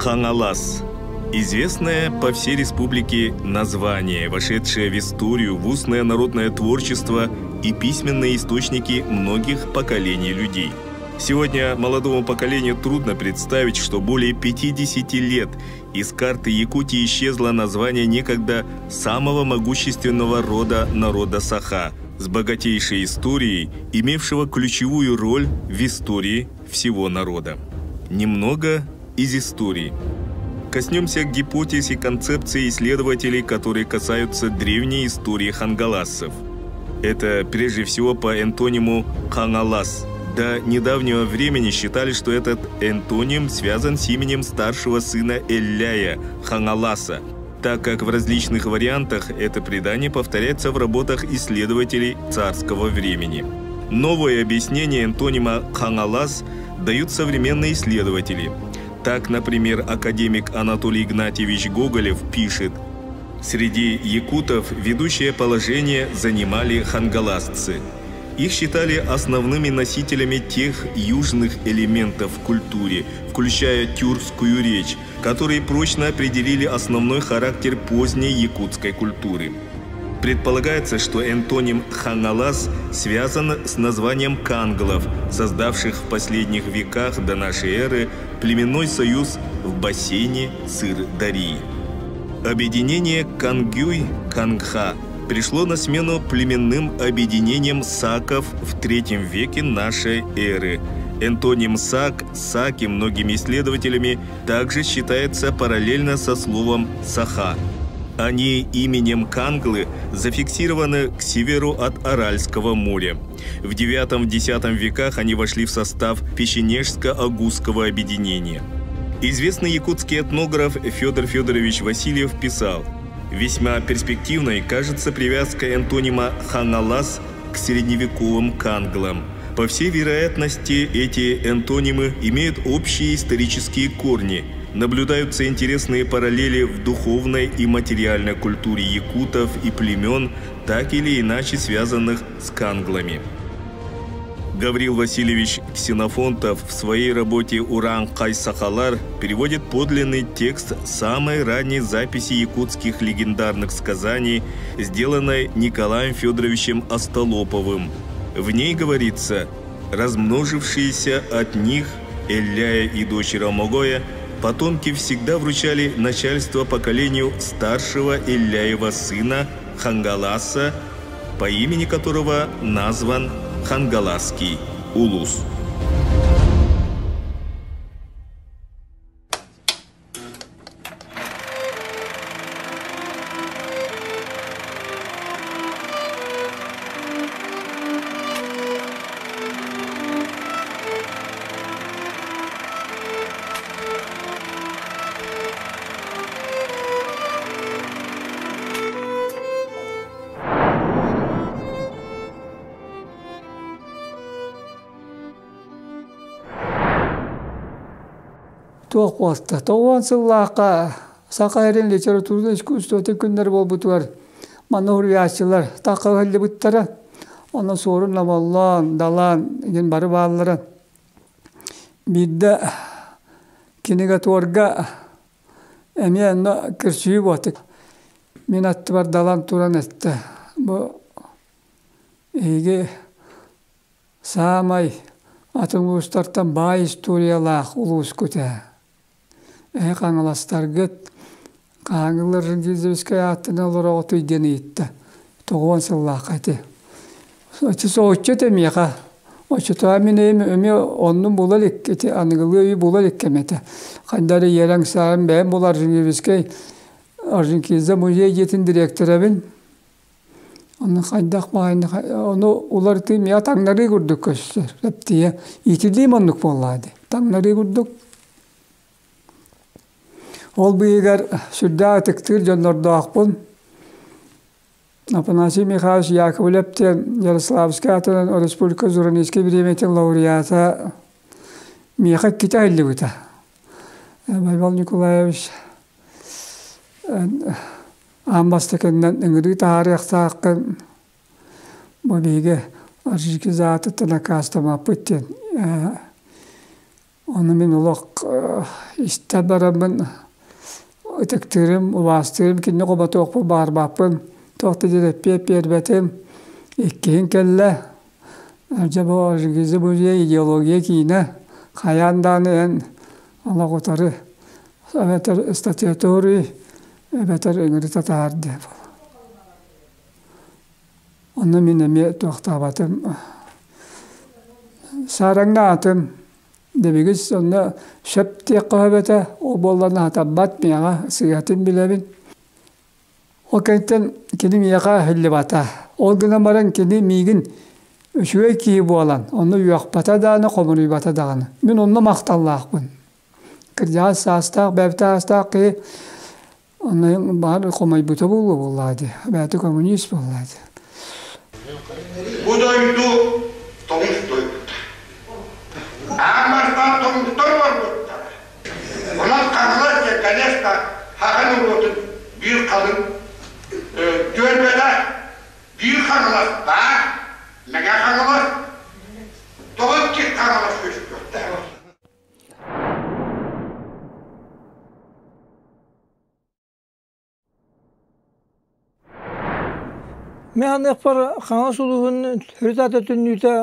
Хаҥалас. Известное по всей республике название, вошедшее в историю, в устное народное творчество и письменные источники многих поколений людей. Сегодня молодому поколению трудно представить, что более 50 лет из карты Якутии исчезло название некогда самого могущественного рода народа Саха с богатейшей историей, имевшего ключевую роль в истории всего народа. Немного из истории. Коснемся гипотез и концепций исследователей, которые касаются древней истории хангаласцев. Это прежде всего по энтониму «хангалас». До недавнего времени считали, что этот энтоним связан с именем старшего сына Элляя, Хангаласа, так как в различных вариантах это предание повторяется в работах исследователей царского времени. Новое объяснение энтонима «хангалас» дают современные исследователи. Так, например, академик Анатолий Игнатьевич Гоголев пишет: «Среди якутов ведущее положение занимали хангаласцы. Их считали основными носителями тех южных элементов в культуре, включая тюркскую речь, которые прочно определили основной характер поздней якутской культуры. Предполагается, что энтоним «хангалас» связан с названием канглов, создавших в последних веках до нашей эры племенной союз в бассейне Сыр-Дарьи. Объединение Кангюй-Кангха пришло на смену племенным объединениям саков в третьем веке нашей эры. Энтоним «сак» «саки» многими исследователями также считается параллельно со словом «саха». Они именем Канглы зафиксированы к северу от Аральского моря. В IX-X веках они вошли в состав Печенежско-Огузского объединения. Известный якутский этнограф Федор Федорович Васильев писал: «Весьма перспективной кажется привязка энтонима «хангалас» к средневековым канглам. По всей вероятности, эти энтонимы имеют общие исторические корни. Наблюдаются интересные параллели в духовной и материальной культуре якутов и племен, так или иначе связанных с канглами». Гаврил Васильевич Ксенофонтов в своей работе «Уран Кайсахалар» переводит подлинный текст самой ранней записи якутских легендарных сказаний, сделанной Николаем Федоровичем Остолоповым. В ней говорится: размножившиеся от них Элляя и дочери Омогоя потомки всегда вручали начальство поколению старшего Элляева сына Хангаласа, по имени которого назван Хангаласский улус. Туох буолта. Тоҕуон сыллаахха саха эрин литературнай искусствотын күннэр буолбутугар манна уруйааччылар таакка ыһыллыбыттара. Онно Суорун Омоллоон, Далан диэн бары бааллара. Биирдэ кинигатуорга эмиэ онно көрсүһүү буолта. Мин аттыбар Далан туран эттэ. Бу эһиги саамай атын улуустартан баай историялаах улуускут ээ. Эһи хаҥаластаргыт хаһааҥҥылар Рынгизовскай ааттана олороҕутуй диэн ыйытта. Тоҕуон сыллаахха ити. Ити соһуччу этэ миэхэ. Оччотугар мин эмиэ оннун була илик, ити аныгылыы өйү була илик кэм этэ. Ханна эрэ иэрэҥ саарын бэйэм булар Рынгизовскай Орджоникидзе музей дьиэтин дириэктэрэбин. Ону хайдах баҕайыны ону уларытыы миэхэ таҥнарыы курдук көстөр. Эптиэ иитиллиим оннук буоллаҕа дии. Таҥнарыы курдук. Ол быыһыгар сүрдээх ытыктыыр дьоннордоохпун. Афанасий Михайлович Яковлев диэн Ярославскай аатынан республика журналистскай бириэмийэтин лауреата миэхэ иккитэ аһыллыбыта. Байбал Николаевич аан бастакыннан ыҥырыы таһаарыахтааххын бу биһиги Орджоникидзе аатыттан аккаастаммаппыт диэн. Ону мин олох истэ бараммын ытыктыырым, убаастыырым, кинини хоботуохпун баҕарбаппын, туох да диэн эппиэт биэрбэтим. Иккиһин кэллэ. Дьэ бу Жгизы музей идеология киинэ хайаан даҕаны эн олох утары эбэтэр статуяторий эбэтэр ыҥырыта таһаар диэн буолла. Онно мин эмиэ туохтаабатым. Саараҥнаатым. Дэбигис онно сөп диэххэ сөп этэ. Ол буоллар хатаммат миэхэ сыыһатын билэбин. Ол кэнниттэн кини миэхэ аһыллыбата. Ол гынан баран кини миигин үчүгэй киһи буолан, онно үөхпэтэ даҕаны, хомуруйбата даҕаны. Мин онно махталлаахпын. Кырдьаҕас саастаах, бэйэбитэ саастаах киһи онно баҕар хомойбута буолуо буоллаҕа дии. Бэйэтэ коммунист буоллаҕа дии. Бу дойду тоҥус дойдута. Аан бастаан тоҥустар олорбуттара. Онон Хаҥалас диэн, конечно, саха норуотун биир халыҥ түөлбэтэ, биир Хаҥалас баар, Мэҥэ Хаҥалас, тоҕо икки Хаҥалас үөскүөхтээх. Мин аныахпар Хаҥалас улууһун төрүт аата түннүүтэ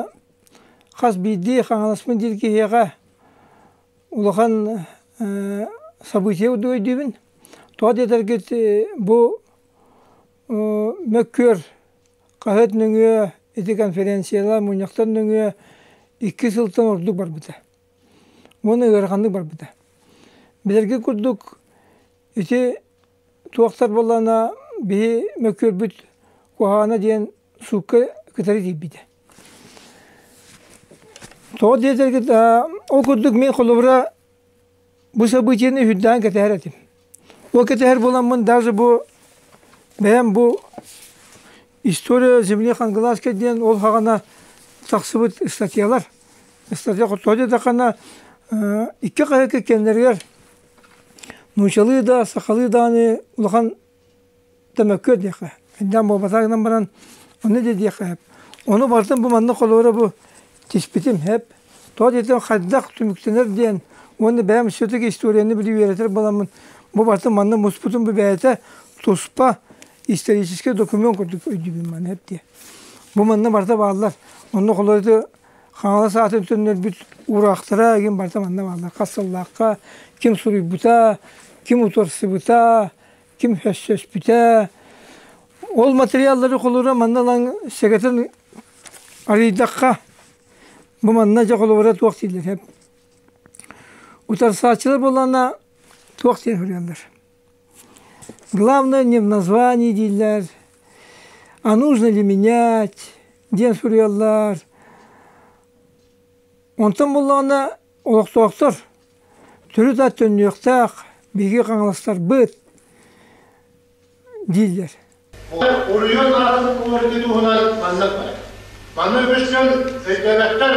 хас биирдии Хаҥаласпын диир киһиэхэ улахан событие курдук өйдүүбүн. Тоҕо диэтэргит бу мөккүөр хаһыат нөҥүө ити конференциялар, мунньахтар нөҥүө икки сылтан ордук барбыта. Уонна ыараханнык барбыта. Билэргит курдук ити туохтар буоллаҕына биһи мөккүөрбүт куһаҕана диэн суукка кытары тиийбитэ. Тоҕо диэтэргит ол курдук мин холобура бу событиены үрдээн кэтэһэр этим. Ол кэтэһэр буоламмын даже бу бэйэм бу история земли Хангаласской диэн ол хаҕана тахсыбыт статьялар статья тоҕо диэтэххинэ икки хаһыакка кэннэригэр Нууччалыы да, сахалыы даҕаны улахан да мөккүөр диэххэ. Индээн буолбатах гынан баран ону да диэххэ сөп. Ону барытын бу маннык холобура бу тиспитим сөп. Тоҕо диэтэр хайдах түмүктэнэр диэн уонна бэйэм все-таки историяны били үөрэтэр буоламмын бу барытын манна муспутум бу бэйэтэ туспа исторический документ курдук өйдүүбүн маны сөп диэ. Бу манна барыта бааллар. Онно холобура Хаҥалас аатын төннөрбүт уураахтара игин барыта манна бааллар. Хас сыллаахха ким суруйбута, ким утарсыбыта, ким хөссөспүтэ. Ол материаллары холура манна ылан сэгэтин арыйдахха бу манна дьэ холобура туох дииллэр Утарсааччылар буоллаҕына туох диэн суруйаллар. Главное не в названии дииллэр, а нужно ли менять диэн суруйаллар. Онтон буоллаҕына олохтоохтор төрүт ат төннүөхтээх биһиги хаҥаластарбыт дииллэр. Оройуон аатын уларытыы туһунан маннык барар. Манна үгүс дьон өйдөөбөттөр.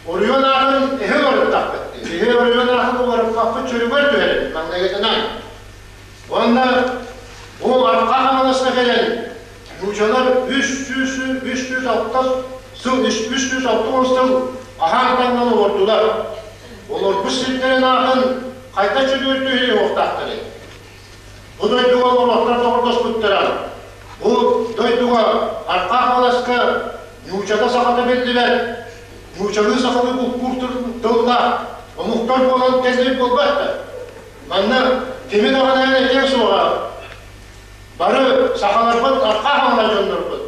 Оройуон аатын эһи уларыттахпыт. Биһи оройуон аатын уларыппаппыт чөлүгэр түһэрин маҥнайгытынан. Уонна бу Арҕаа Хаҥаласка кэлэн нуучалар 300 306 сыл 360 сыл аһаан таҥнан олордулар. Олорбут сирдэрин аатын хайда чөлүгэр түһэриэ уохтаахтарый? Бу дойдуга норуоттар доҕордоспуттара. Бу дойдуга Арҕаа Хаҥаласка нуучата сахата биллибэт, нуучалыы сахалыы булкуур тыллаах омуктар буолан кэлбит буолбат да. Манна кими даҕаны этиэх суоҕа. Бары сахаларбыт Арҕаа Хаҥалас дьоннорбут.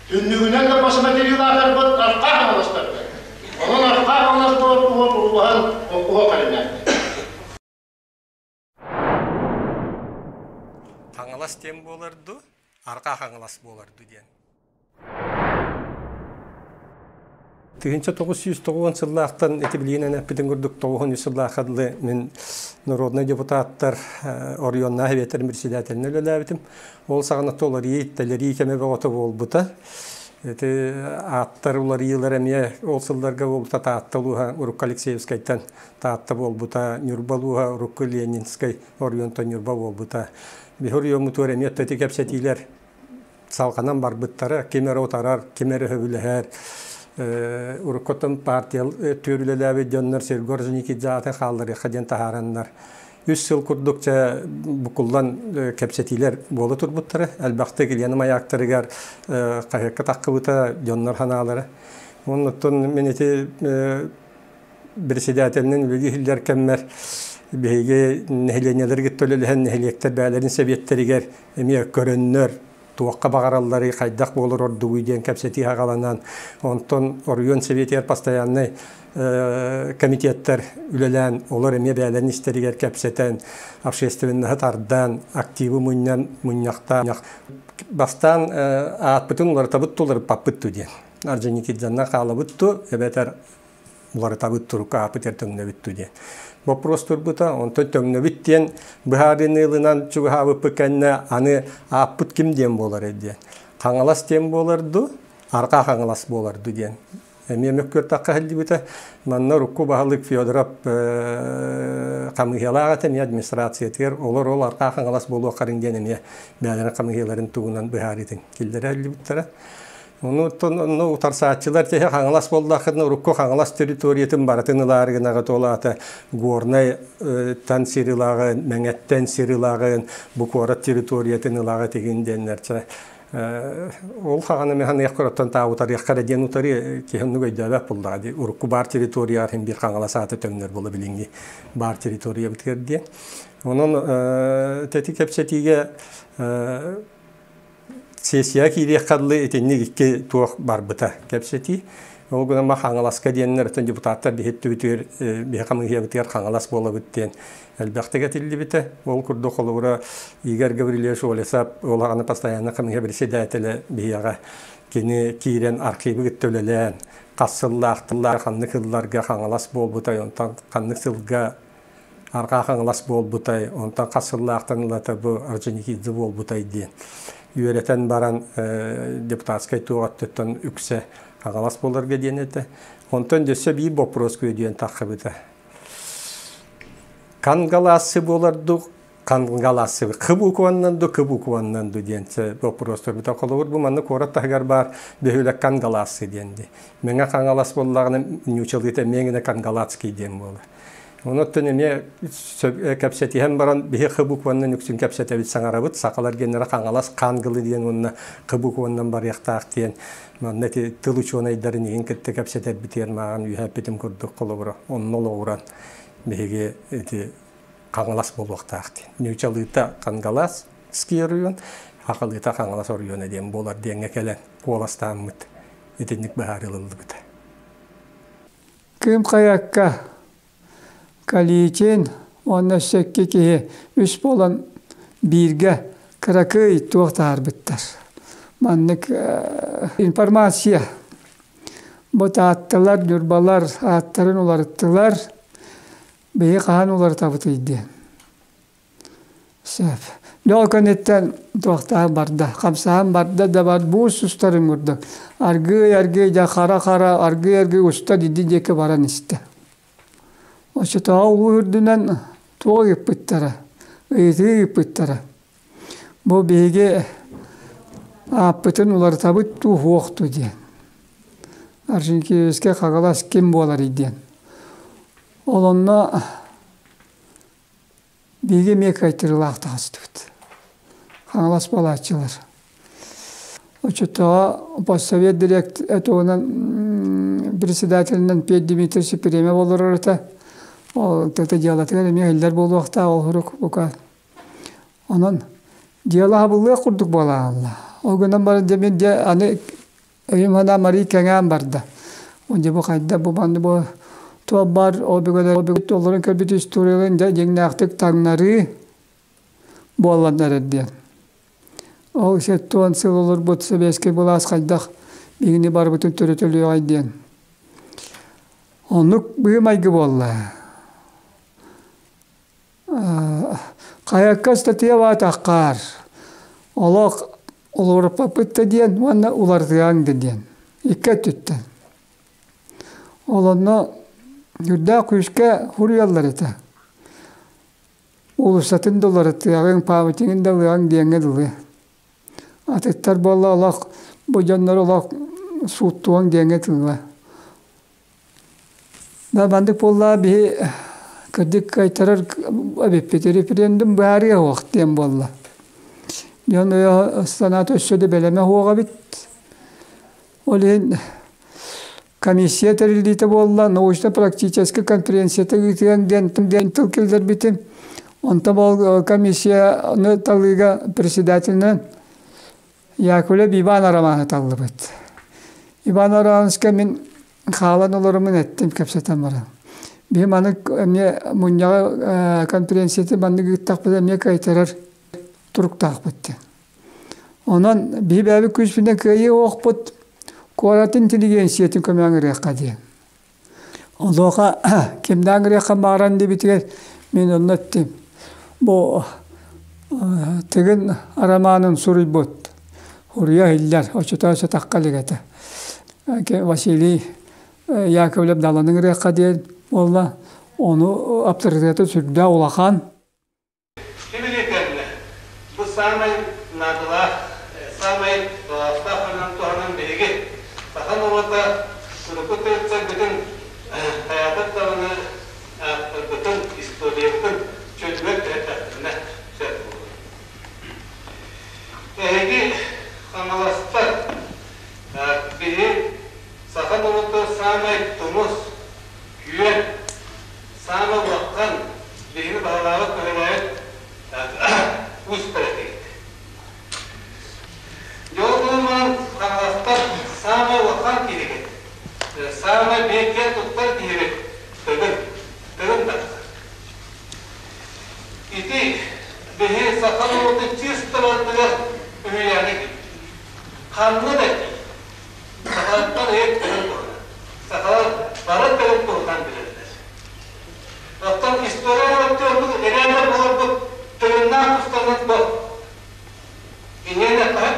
Түннүгүнэн да посмотрелаатарбыт Арҕаа Хаҥаластарбыт. Онон Арҕаа Хаҥалас буолар туһа туруулаһан оккуһа кэлинээхтэр. Хаҥалас диэн буолар дуу, Арҕаа Хаҥалас буолар дуу диэн. 1990 сыллаахтан ити билигин эппитин курдук 93 сыллаахха дылы мин народнай депутаттар оройуоннаах эбиэтэрин председателинэн үлэлээбитим. Ол саҕана толории, тэлэрии кэмэ бөҕөтө буолбута. Ити ааттар уларыйыылар эмиэ ол сылларга буолбута Таатта улууһа урукку Алексеевскайтан Таатта буолбута, Ньурба улууһа урукку Ленинскэй оройуонтан Ньурба буолбута. Биһи оройуоммутугар эмиэ ити кэпсэтиилэр салҕанан барбыттара. Ким эрэ утарар, ким эрэ сөбүлэһэр. Уруккуттан партия түөрүлэлээбит дьоннор Серго Орджоникидзе аатын хаалларыахха диэн таһаараннар үс сыл курдук чэ букуллан кэпсэтиилэр буола турбуттара. Элбэхтик Ильяна Маяктарыгар хаһыакка таххыбыта дьоннор ханаалара. Оннуттан мин ити председателинэн үлэлии иһиллэр кэммэр биһиги нэһилиэнньэлэргэ төлөлөһөн нэһилиэктэр бэйэлэрин сэбиэттэригэр эмиэ көрөннөр туохха баҕаралларый, хайдах буолар ордугуй диэн кэпсэтии аҕаланан, онтон оройуон сэбиэтигэр постояннай комитеттэр үлэлээн, олор эмиэ бэйэлэрин истэригэр кэпсэтэн, общественноһы тардан, активы мунньан, мунньахтаан, бастаан аатпытын уларытабыт туларыппаппыт ту диэн. Орджоникидзанна хаалабыт ту, эбэтэр уларытабыт турукка ааппыт төҥнөбүт ту диэн вопрос турбута. Онтон төҥнөбүт диэн быһаарыыны ылынан чугаһаабыппыт кэннэ аны ааппыт ким диэн буолар диэн. Хаҥалас диэн буолар ду, Арҕаа Хаҥалас буолар ду диэн. Эмиэ мөккүөртахха иһиллибитэ. Манна урукку баһылык Федоров хамыыһыйалаах этэ, эмиэ администрациятыгар олор ол Арҕаа Хаҥалас буолуоххарын диэн эмиэ бэйэлэрин хамыыһыйаларын тугунан быһаарыытын киллэрэ иһиллибиттэрэ. Онуттан онно утарсааччылар тэһэ Хаҥалас буоллаххытына урукку Хаҥалас территориятын барытын ылаары гынаҕыт ол аата Горнай тан сир ылаҕын, Мэҥэттэн сир ылаҕын, бу куорат территориятын ылаҕыт игин диэннэр чэ ол хаҕана мен ханыах короттон таа утарыахха эрэ диэн утары киһи оннук өйдөөбөт буллаҕа дии урукку баар территорияҕар хин биир Хаҥалас аата төҥнөр буола билиҥҥи баар территориябытыгар диэн. Онон тэти кэпсэтиигэ Сессияҕа киириэххэ дылы итинник икки туох барбыта кэпсэтии. Ол гынан Хаҥаласка диэннэр оттон депутаттар биһиттибитигэр биһи хамыыһыйабытыгар Хаҥалас буолабыт диэн элбэхтик этиллибитэ. Ол курдук холобура Игорь Гаврильевич Олесов ол аҕаны постоянно хамыыһыйа председателэ биһиэхэ кини киирэн архивы кытта үлэлээн хас сыллаахтылар ханнык сылларга Хаҥалас буолбутай онтон ханнык сылга Арҕаа Хаҥалас буолбутай, онтон хас сыллаахтан ылата бу Орджоникидзе буолбутай диэн үөрэтэн баран депутатскай туох өттүттэн үксэ Хаҥалас буоларга диэн этэ. Онтон өссө биир боппуруос күөдүйэн таххыбыта. Кангалассы буолардук Кангалассы кы букваннан ду кы букваннан ду диэн боппуруос турбута. Холобур бу манна куорат таһыгар баар бөһүөлэк Кангалассы диэн ди. Мэҥэ Хаҥалас буоллаҕына ньуучалыыта эмиэ Кангалацкий диэн буолар. Онуттан эмиэ кэпсэтиһэн баран биһи х букваннан үксүн кэпсэтэбит саҥарабыт. Сахалар геннара Хаҥалас Хаангылы диэн уонна х букваннан барыахтаах диэн манна ити тыл учуонайдарын иһин кытта кэпсэтэрбитигэр мааҕын үөһэппитим курдук холобура онно олоҕуран биһиги ити Хаҥалас буолуохтаах диэн. Ньуучалыыта Кангалас оройуон, Хахалыыта Хаҥалас оройуона диэн буолар диэҥҥэ кэлэн куоластааммыт итинник быһаарыллыбыта. Кыым хайакка Калитин уонна өссө икки киһи үс буолан бииргэ кыракый туох таһаарбыттар. Маннык информация. Бу таатталар, ньурбалар ааттарын уларыттылар. Биһи хаһан уларытабытый диэн. Сөп. Дьол кэнниттэн туохтаан барда, хамсаан барда да бар буус устарын курдук. Аргыый-аргыый дьэ хара-хара аргыый-аргыый уста диди диэки баран истэ. Оччотооҕу улуу үрдүнэн туох ыыппыттара, ыйытыы ыыппыттара. Бу биһиги ааппытын уларытабыт дуу, суох дуу диэн. Орджоникидзевскэй Хагалас ким буоларый диэн. Ол онно Биһиги эмиэ кыайтарыылаах таҕыстыбыт. Хаҥалас буолааччылар. Оччотооҕу постсовет директор туһунан председателинэн Петр Дмитриевич премия олорор этэ. Ол тата дьыалатыгар эмиэ иһиллэр буолуохтаах ол сурук бука. Онон дьыала хабыллыах курдук буолаалла. Ол гынан баран дьэ мин дьэ аны Өйүм санаам арыый кэҥээн барда. Дьэ бу хайда бу манны бу туох баар ол бүгүн олорон көрбүт историяларын дьэ дьиҥнээхтик таҥнарыы буоллан эрэр диэн. Ол 70 сыл олорбут сэбиэскэй былаас хайдах биһигини барыбытын төрөтөлүөҕэй диэн. Оннук быһыы-майгы буолла. Хайакка ыстатыйа баатаххаар олох олоруппаппыт да диэн уонна уларытыаҥ да диэн икки өттүттэн. Ол онно үрдээх күүскэ суруйаллар этэ. Уулуссатын да уларытыаҕыҥ, памятнигын да ылыаҕыҥ диэҥҥэ дылы. Атыттар буолла олох бу дьоннор олох сууттуоҥ диэҥҥэ тылла. Да бандык буолла биһи кырдьык кайтарар эбиппит референдум быһаарыа суох диэн буолла. Дьон өйө санаата өссө да бэлэмэ суох эбит. Ол иһин комиссия тэриллиитэ буолла, научно-практическай конференцията ыытыаҥ диэн диэн тыл киллэрбитим. Онтон ол комиссияны талыыга председателинэн Яковлев Иван Романы таллыбыт. Иван Романовичка мин хаалан олорумун эттим кэпсэтэн баран. Биһи маннык эмиэ мунньаҕы конференцияты маннык ыыттахпыт эмиэ кыайтарар туруктаахпыт диэн. Онон биһи бэйэбит күүспүтүнэн кыайыы оһохпут куорат интеллигенциятын көмөҕө ыҥырыахха диэн. Онуоха кимнээх ыҥырыахха баҕаран диэбитигэр мин онно эттим. Бу Тыгын романын суруйбут Хуруйа иһиллэр, оччотоо сатахха илик этэ. Василий Яковлев Даланы ыҥырыахха диэн буолла. Ону аптарытыата сүрдээх улахан. Ким кэллэ? Бу саамай наадалаах, саамай тоҕоостоох көрүҥүн туһанан биһиги саха норуота урукку төрүттэрбитин хайаатар даҕаны ааттарбытын, историябытын чөлүгэр түһэрдэхпитинэ сөп буолуо. Эһиги хаҥаластар биһи саха норуота саамай тумус, күөн, Саамай улахан биһиги баһылаабыт көһөлөөбүт уус этигит. Дьол гынан Хаҥаластар саамай улахан киһигит, саамай биир туттар киһибит Тыгын, Тыгын тахсар. Ити биһи саха норуотун чыысталарытыгар үһүйээни ханна да Сахалартан ыйыт тыгын туһунан. Сахалар бары тыгын туһунан билэллэр. Оттон история өттүгэр эрээнэ буоларбыт тыгыннаах тустарынан бу инньэ хаһан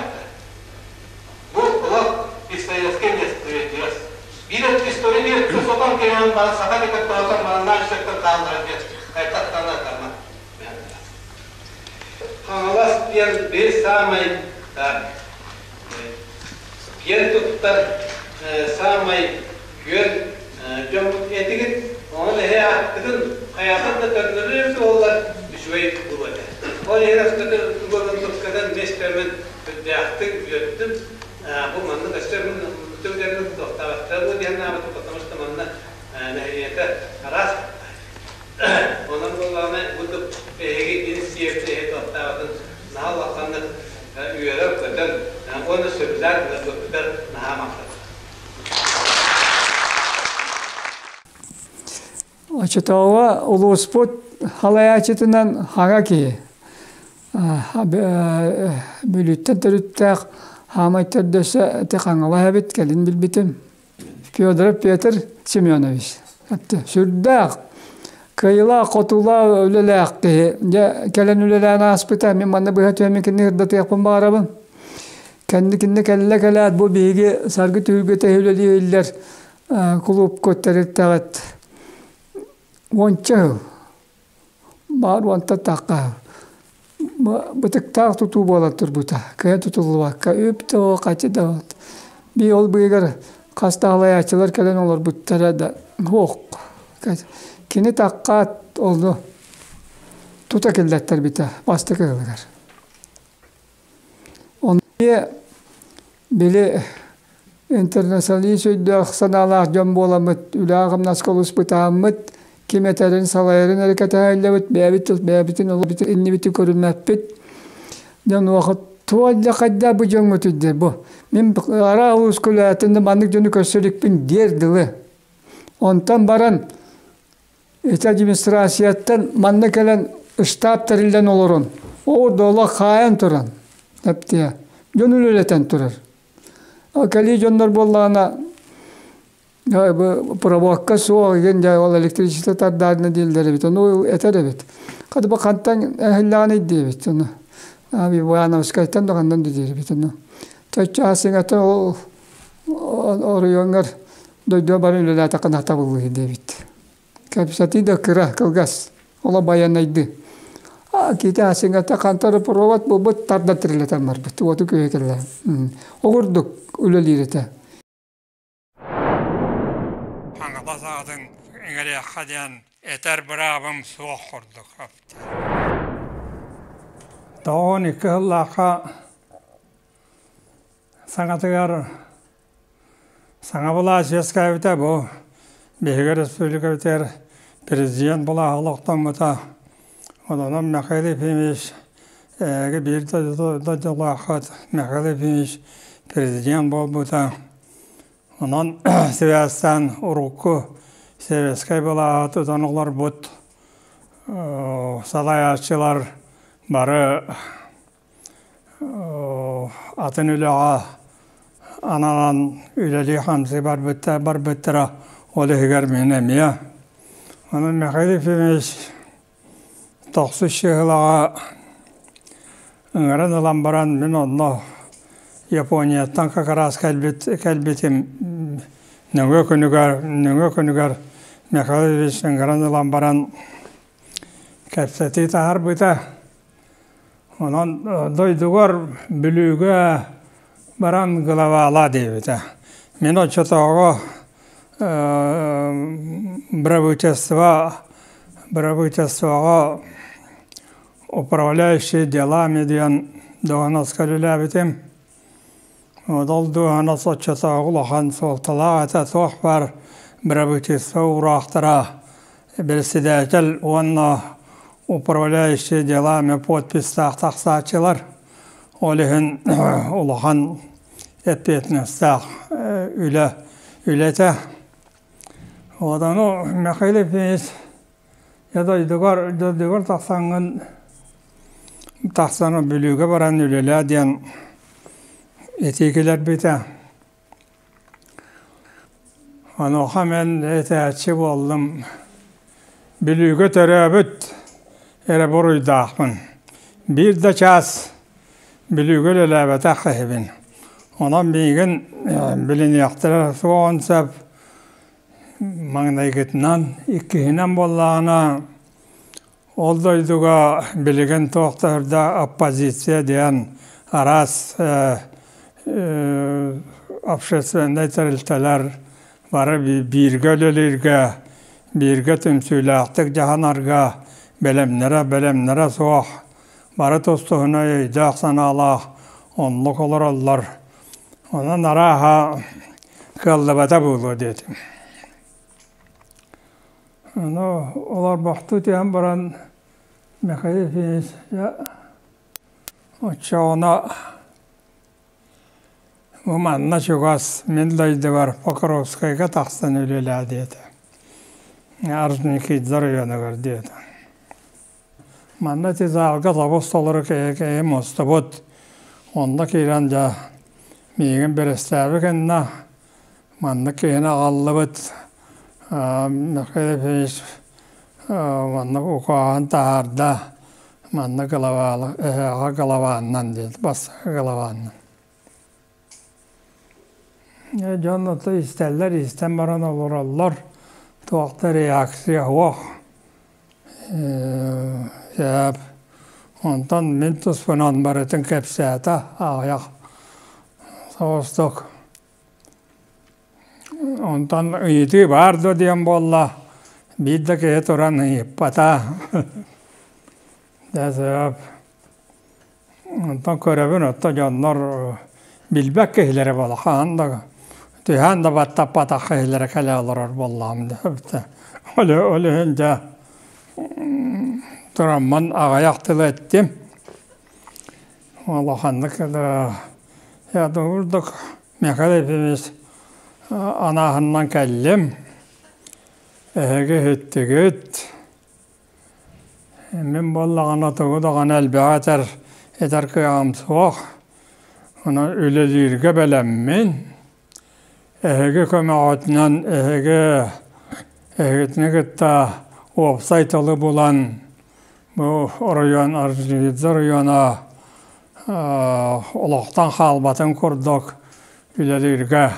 бу олох историческай несправедливость. Биир өттү история биир өттү сотон кэлэн баран саха декат тоһотон маннаах сектор хаалларан диэн хайтахтана тамма. Хаҥалас диэн биир саамай киэн туттар саамай күөн дьоммут этигит. Онон эһи ааттыгын хайаатар да төннөрөр буоллар үчүгэй буолуо этэ. Ол иһин өскөтүн тугунан миэстэммин үрдээхтик үөрдүм. Бу маннык өссө түгэнин туохтаабаттара бу диэн аабытым, потому что манна нэһилиэнньэтэ араас. Онон буоллаҕына бу эһиги инициатива эһи туохтаабатын наһаа улаханнык үөрэр-көтөр уонна сөбүлээн ыларбыппытар наһаа махтанабын. Оччотооҕу улууспут халайааччытынан хаҥа киһи Бүлүүттэн төрүттээх хаамай төрдөсө ити Хаҥалас эбит кэлин билбитим. Федоров Петр Семенович сүрдээх кыайыылаах-хотуулаах үлэлээх киһи. Дьэ кэлэн үлэлээн ааспыта мин манна быһа түһэммин кинини ырдатыахпын баҕарабын. Кэнникиннэ кэллэ кэлээт бу биһиги Саргы түһүлгэтэ үлэлииллэр кулуупка тэрилтэҕит уонча сыл баар уонтан тахха бытыктаах тутуу буолан турбута кыайан тутуллубакка үп да хачы да би ол быыгар хас да халайааччылар кэлэн олорбуттара да суох кини таххаат олну тута киллэттэрбитэ бастакы ыалыгар Онно били интернационалист өйдөөх санаалаах дьон буоламмыт, үлэҕэ-хамнаска олус бытааммыт, ким этэрин, салайарын эрэ кэтэһэллэбит, бэйэбит бэйэбитин олорбут иннибитин көрүммэппит. Дьон уоха туох хайда бу дьоҥҥутуй диир бу. Мин араа улууска үлээтин да маннык дьону көрсө иликпин диэр дылы. Онтон баран Ити администрацияттан манна кэлэн штаб тэриллэн олорон, ол дола хаайан туран, эптиэ, дьон үлэлэтэн турар. Кэлии дьоннор буоллаҕына проводка суох игин дьэ ол электричество тардаарына дииллэр эбит, ону этэр эбит. Хата бу хантан эһиллэҕиний диэбит ону. Ивановскайтан да ханнан да диир эбит ону. Чачча сыҥата ол оройуоҥҥар дойдуга баран үлэлээтэххинэ табыллыа диэбит. Кэпсэтии да кыра, кылгас. Ола байанайды. Кити асыҥата хантары провод буолбут тарда тирилэтэн барбыт. Уоту күһэ кэллэ. Огурдук үлэлиир этэ. Хаҥалас аатын иҥэриэххэ диэн этэр быраабым суох курдук. 92 сыллаахха саҥатыгар саҥа былаас үөскээбитэ бу биһиги республикабытыгар президент былааһа олохтоммута. Онон Михаил Ефимович эһиги биир дойдулааххыт Михаил Ефимович президент буолбута. Онон сибээстээн урукку советскай былааһы тутан олорбут салайааччылар бары атын үлэҕэ ананан үлэлии-хамсыы барбыттара, ол иһигэр мин эмиэ. Онон Михаил Ефимович тохсус чыһылаҕа ыҥыран ылан баран мин онно Японияттан как раз кэлбит кэлбитим нөҥүө күнүгэр нөҥүө күнүгэр Михаил Ильич ыҥыран ылан баран кэпсэтии таһаарбыта. Онон дойдугар Бүлүүгэ баран главалаа диэбитэ. Мин оччотооҕу правительство правительствоҕа управляющий делами диэн дуоһунаска үлэлээбитим. Ол дуоһунас оччотооҕу улахан суолталаах этэ, туох баар правительство уураахтара председатель уонна управляющий делами подписьтаах тахсааччылар. Ол иһин улахан эппиэтинэстээх үлэ үлэтэ. Ону Михаил Ефимович я дойдугар дойдугар тахсаҥҥын тахсан Бүлүүгэ баран үлэлээ диэн этии киллэрбитэ. Онуоха мин этээччи буоллум. Бүлүүгэ төрөөбүт эрэ буруйдаахпын. Биир да чаас Бүлүүгэ үлэлээбэтэх киһибин. Онон миигин билиниэхтэрэ суоҕун сөп. Маҥнайгытынан, иккиһинэн буоллаҕына, ол дойдуга билигин туох да үрдэ оппозиция диэн араас общественнай тэрилтэлэр бары бииргэ үлэлииргэ, бииргэ түмсүүлээхтик дьаһанарга бэлэмнэрэ бэлэмнэрэ суох, бары тус-туһунан өйдөөх-санаалаах оннук олороллор. Онон арааһа кыаллыбата буолуо диэтим. Ону олорбохтуу түһэн баран Михаил Ефимович оччоҕуна бу манна чугас мин дойдубар Покровскайга тахсан үлэлээ диэтэ. Орджоникидзе районугар диэтэ. Манна ити залга тобус толору киһи мустубут. Онно киирэн дьэ миигин бэрэстээби гынна. Маннык киһини аҕаллыбыт. Михаил Ефимович маннык укааһын таһаарда. Манна главаалы эһээҕэ главааннан диэт, бастакы главааннан. Дьон ото истэллэр, истэн баран олороллор. Туох да реакция суох. Сөп. Онтон мин туспунан барытын кэпсээтэ аҕыйах соҕустук. Онтон ыйытыы баар дуо диэн буолла, биир да киһи туран ыйыппата. Дьэ сөп. Онтон көрөбүн, оттон дьоннор билбэт киһилэрэ буола хаһан да түһээн да баттаппатах киһилэрэ кэлэ олорор буоллаҕым да. Ол ол иһин дьэ тураммын аҕыйах тылы эттим. Улаханнык я курдук Михаил Ефимович анааһынынан кэллим. Эһиги иһиттигит. Мин буоллаҕына тугу даҕаны элбэҕи этэр, этэр кыаҕым суох. Онон үлэлииргэ бэлэммин. Эһиги көмөҕүтүнэн эһиги эһигитини кытта уопсай тылы булан бу оройуон Орджоникидзе оройуона олохтон хаалбатын курдук үлэлииргэ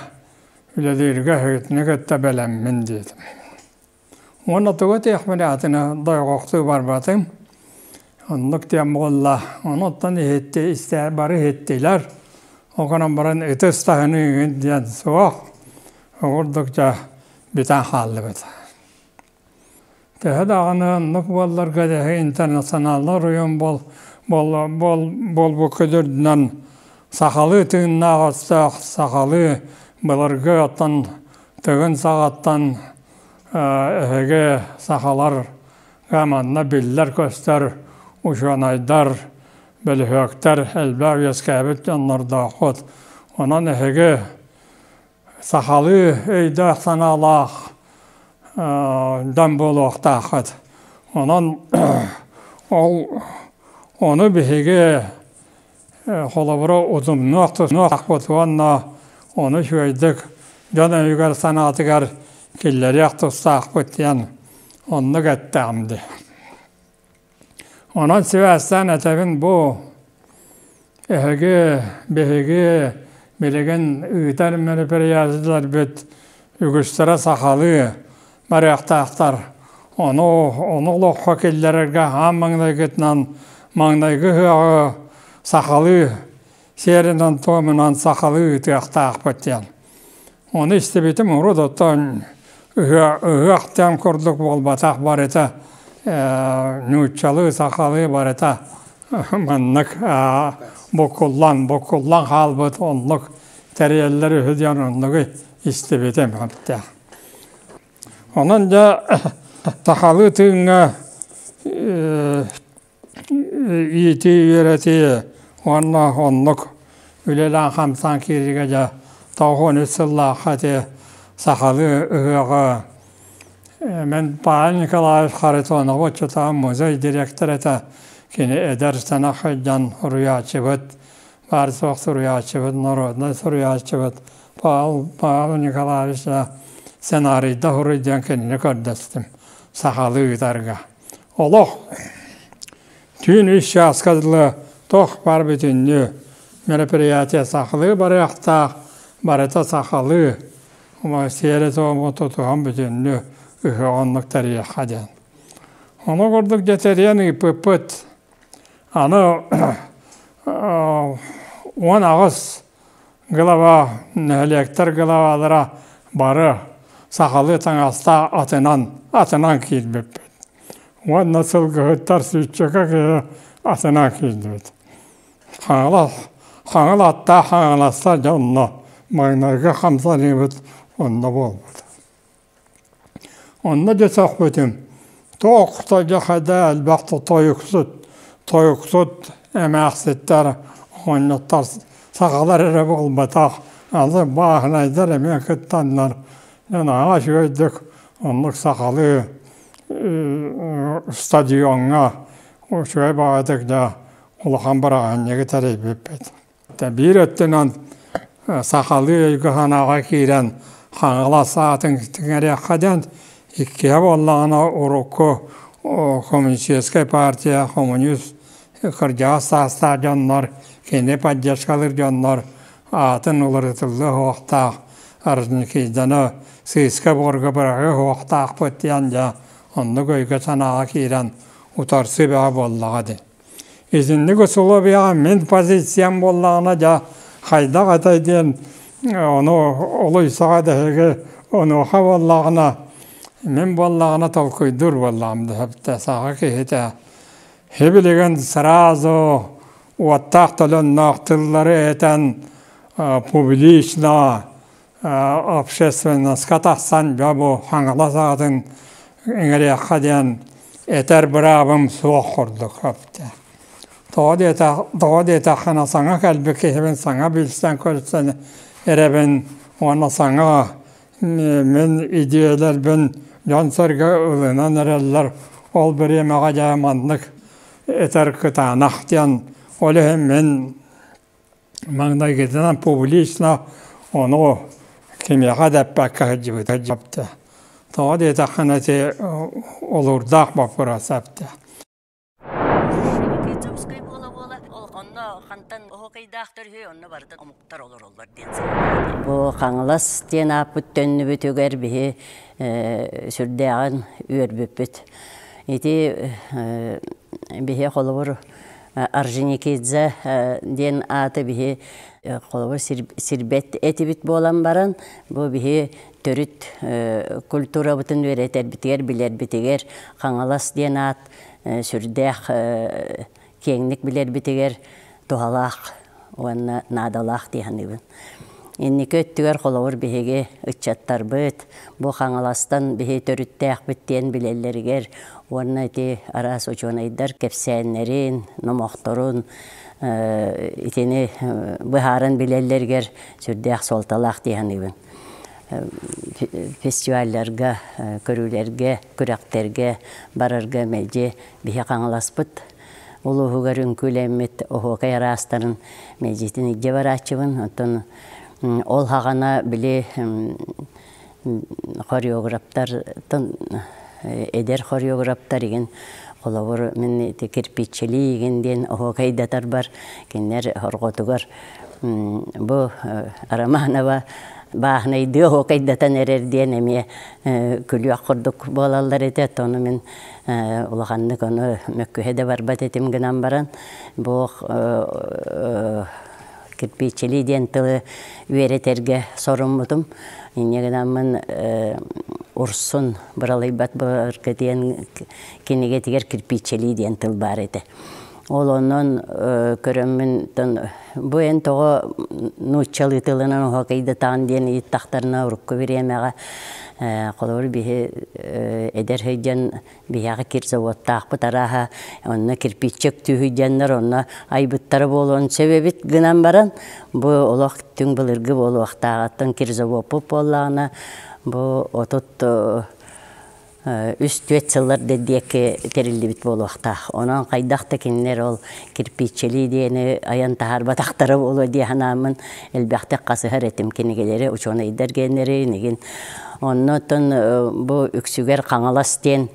үлэлииргэ эһигитини кытта бэлэммин диэтим. Уонна тугу этиэхпиний атыны дойҕохтуу барбатым. Оннук диэн буолла. Онуттан иһитти, истэ бары иһиттилэр. Ол гынан баран ытыс таһыныыгын диэн суох. Ол курдук дьэ бүтэн хааллыбыт. Төһө даҕаны оннук буолларга дэһи интернационаллар оройуон бол бол бол буолбукка үрдүнэн сахалыы тыыннаах өстөөх сахалыы былыргы оттон Тыгын саҕаттан эһиги сахалар манна биллэр-көстөр учуонайдар, бөлүһүөктэр элбэх үөскээбит дьоннордооххут. Онон эһиги сахалыы өйдөөх-санаалаах дьон буолуохтааххыт. Онон ол ону биһиги холобура утумнуох тусуохпут уонна ону үчүгэйдик дьон өйүгэр-санаатыгар киллэриэх тустаахпыт диэн оннук эттэҕим дии. Онон сибээстээн этэбин бу эһиги биһиги билигин ыытар мероприятиеларбыт үгүстэрэ сахалыы барыахтаахтар. Ону ону олоххо киллэрэргэ аан маҥнайгытынан маҥнайгы ыһыаҕы сахалыы сиэринэн-туомунан сахалыы ыытыахтаахпыт диэн. Ону истибитим урут оттон ыһыах диэн курдук буолбатах барыта нууччалыы, сахалыы барыта маннык буккуллан, буккуллан хаалбыт оннук тэрийэллэр үһү диэн оннугу истибитим сөптөөх. Онон дьэ сахалыы тыыҥҥа иитии-үөрэтии уонна оннук үлэлээн-хамсаан киириигэ дьэ 93 сыллаахха ити сахалыы ыһыаҕы мен Павел Николаевич Харитонов оччотооҕу музей директора этэ. Кини эдэр сэнэх сылдьан суруйааччыбыт, баар суох суруйааччыбыт, народнай суруйааччыбыт Павел, Павел Николаевич сценарийда суруй диэн кинини көрдөстүм сахалыы ыытарга. Олох түүн үс чааска дылы туох баар бүтүннүү мероприятие сахалыы барыахтаах, барыта сахалыы сиэри-туому тутуһан бүтүннүү ыһыах оннук тэрийиэххэ диэн. Ону курдук дьэ тэрийэн ыыппыппыт. Аны 18 глава, нэһилиэктэр главалара бары сахалыы таҥастаах атынан, атынан киирбиппит. Уонна сылгыһыттар сүүсчэкэ киһи атынан киирдибит. Хаҥалас, хаҥыл аттаах хаҥаластар дьэ онно маҥнайгы хамсаныыбыт онно буолбут. Онно дьэ сөхпүтүм, туох да дьэ хайда элбэх тойуксут, тойуксут эмээхситтэр, оҕонньоттор сахалар эрэ буолбатах, аны бааһынайдар эмиэ кыттаннар, дьэ наһаа үчүгэйдик оннук сахалыы стадиоҥҥа үчүгэй баҕайытык дьэ улахан бырааһынньыгы тэрийбиппит. Биир өттүнэн сахалыы өйгө-санааҕа киирэн Хаҥалас аатын иҥэриэххэ диэн, иккиһэ буоллаҕына урукку коммунистическай партия, коммунист кырдьаҕас саастаах дьоннор, кини поддержкалыыр дьоннор аатын уларытыллыа суохтаах, Орджоникидзены сыыска-буорга быраҕыа суохтаахпыт диэн дьэ оннук өйгө-санааҕа киирэн утарсыы бөҕө буоллаҕа дии. Итинник усулуобуйаҕа мин позициям буоллаҕына дьэ хайдах этэй диэн ону олуйсаҕа дэһиги онуоха буоллаҕына мин буоллаҕына толкуйдуур буоллаҕым дэһэбитэ саха киһитэ сибилигин сразу уоттаах төлөннөөх тыллары этэн публично общественноска тахсан дьэ бу Хаҥалас аатын иҥэриэххэ диэн этэр быраабым суох курдук эбитэ. Тоҕо диэтэх тоҕо диэтэххинэ саҥа кэлбит киһибин саҥа билсэн көрсөн эрэбин уонна саҥа мин идиэйэлэрбин дьон-сэргэ ылынан эрэллэр. Ол бириэмэҕэ дьэ маннык этэр кытаанах диэн ол иһин мин Маҥнайгытынан публично ону кимиэхэ да эппэккэ сылдьыбыта. Тоҕо диэтэххинэ ити олуурдаах боппуруос эбитэ. Бу Хаҥалас диэн ааппыт төннүбүтүгэр биһи сүрдээҕин үөрбүппүт. Ити биһи холобур Орджоникидзе диэн ааты биһи холобур сирбэт этибит буолан баран, бу биһи төрүт культурабытын үөрэтэрбитигэр, билэрбитигэр Хаҥалас диэн аат сүрдээх киэҥник билэрбитигэр туһалаах уонна наадалаах дии саныыбын. Инники өттүгэр холобур биһиги ыччаттарбыт бу Хаҥаластан биһи төрүттээхпит диэн билэллэригэр уонна ити араас учуонайдар кэпсээннэрин, номохторун итини быһааран билэллэригэр сүрдээх суолталаах дии саныыбын. Фестивалларга, көрүүлэргэ, күрэхтэргэ барарга мэлдьи биһи Хаҥаласпыт улууһугар үҥкүүлэммит оһуокай араастарын мэлдьитин илдьэ барааччыбын. Оттон ол хаҕана били хореографтартан эдэр хореографтар игин холобур мин ити кирпиччилии игин диэн оһуокайдатарбар кинилэр хорҕотугар бу Романова бааһынайдыы оһуокайдатан эрэр диэн эмиэ күлүөх курдук буолаллар этэ. Ону мин улаханнык ону мөккүһэ да барбат этим гынан баран бу кирпииччилии диэн тылы үөрэтэргэ соруммутум. Инньэ гынаммын Урсун быралыйбат былыргы диэн кинигэтигэр кирпииччэлии диэн тыл баар этэ. Ол онон көрөммүн бу эн тоҕо нууччалыы тылынан оһуокайдатаҕын диэн ыйыттахтарына урукку бириэмэҕэ холобур биһи эдэр сылдьан биһиэхэ кирзаводтаахпыт арааһа онно кирпииччэ үктүүһүйдьэннэр онно айбыттара буолуон сөп эбит гынан баран бу олох түҥ былыргы буолуохтааҕыттан кирзаводпут буоллаҕына бу 30 үс-түөрт сыллар да диэки тэриллибит буолуохтаах. Онон хайдах да кинилэр ол кирпииччэлии диэни айан таһаарбатахтара буолуо дии санааммын элбэхтик хасыһар этим кинигэлэри, учуонайдар геннэри инигин. Онно оттон бу үксүгэр Хаҥалас диэн